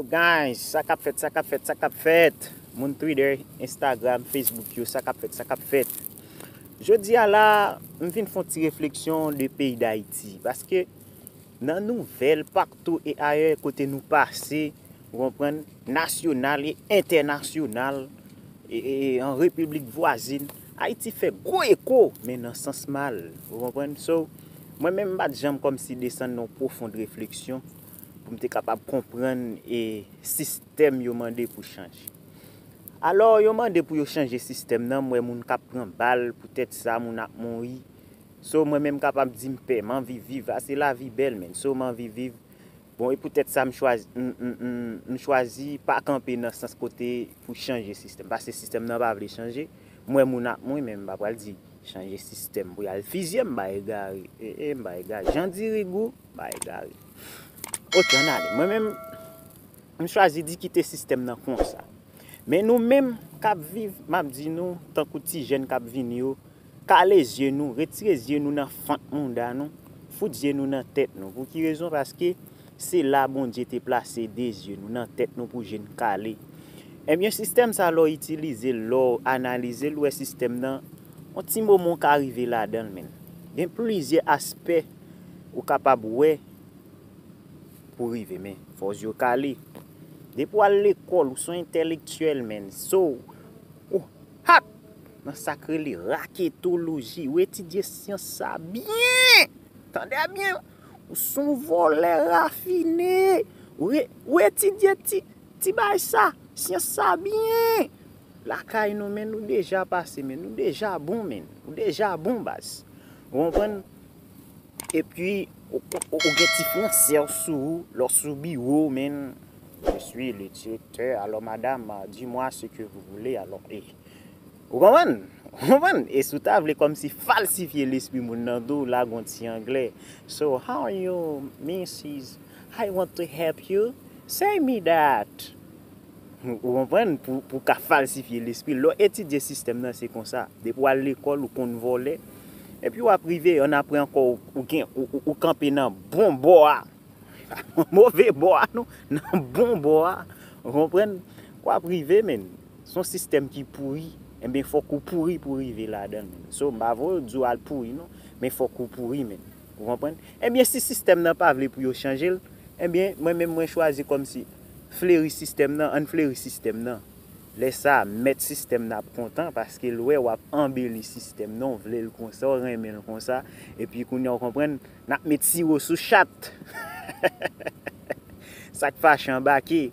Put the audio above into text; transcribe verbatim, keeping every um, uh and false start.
Guys, sa k ap fèt, sa k ap fèt, sa k ap fèt? Moun Twitter, Instagram, Facebook yo, sa k ap fèt, sa k ap fèt? Jodi a la, m vin fè yon ti refleksyon de peyi Dayiti. Paske nan nouvèl, patou e ayè kote nou pase, ou konprann, nasyonal e entènasyonal, e, e, e an repiblik vwazin, Ayiti fè gwo eko, men nan sans mal, ou konprann? So, mwen menm, m pa t janm kòmsi desann nan yon pwofond refleksyon pou m te kapab konprann e sistèm yo mande pou chanje. Alò, yo mande pou yo chanje sistèm nan, m wè moun k ap pran bal, poutèt sa, moun ap mouri. So, mwen menm, m kapab di m pè, m anvi viv, a se lavi bèl, men. So, m anvi viv. Bon, e poutèt sa, m chwazi, m, m, m, m chwazi pa kanpe nan sans kote pou chanje sistèm. Paske sistèm nan pa vle chanje. M wè moun ap mouri, men m pa pral di chanje sistèm pou y al fizye m, m pa egare. E, e, m pa egare. Jan diri gou, m pa egare. Oke, ann ale. Mwen menm, m chwazi di kite sistèm nan konsa. Men nou menm k ap viv, m ap di nou, tankou ti jèn k ap vini yo, kale zye nou, retire zye nou nan fant mouda nou, fout zye nou nan tèt nou. Pou ki rezon? Paske se la Bondye te plase de zye nou nan tèt nou pou je n kale. Ebyen, sistèm sa, lè w itilize l, lè w analize l, ou wè sistèm nan, yon ti moman w ka rive ladan l, men. Gen plizyè aspè ou kapab wè pou rive, men fò w zye w kale. Depi w al lekòl, ou se yon entèlektyèl, men. So, ou hot nan sa k rele raketoloji. Ou etidye syans sa byen. Tande byen. Ou se yon vòlè rafine. Ou, re, ou etidye ti, ti bagay sa, syans sa byen. Lakay nou, men, ou deja pase, men, ou deja bon, men. Ou deja bon, baz. Ou konprann? Epi, ou, ou, ou gen ti fransè w sou ou, lè w sou biwo, men. Je suis le directeur, alors madame, euh, dis-moi ce que vous voulez, alors, eh. Ou konprann? Ou konprann? E si w ta vle kòmsi falsifye lespri moun nan tou, lage yon ti anglè. So, how are you, missus? I want to help you. Say me that. Ou konprann? Pou, pou ka falsifye lespri. Lè w etidye sistèm nan, se konsa. Depi w al lekòl, ou konn vòlè. Epi w ap rive, ann apre ankò, ou, ou gen, ou, ou, ou kanpe nan bon bò a. Move bò a, non. Nan bon bò a. Ou konprann? W ap rive, men. Se yon sistèm ki pouri. Ebyen, fòk ou pouri pou rive ladan l, men. So, m pa voye w di w al pouri, non. Men fòk ou pouri, men. Ou konprann? Ebyen, si sistèm nan pa vle pou yo chanje l, ebyen, mwen menm, mwen chwazi kòmsi fleri sistèm nan, ann fleri sistèm nan. Lè sa a, mèt sistèm nan ap kontan, paske l wè w ap anbeli sistèm nan, w vle l konsa, w renmen l konsa, epi kounye a, w konprann, n ap met siwo sou chat. Sa k fache anbake.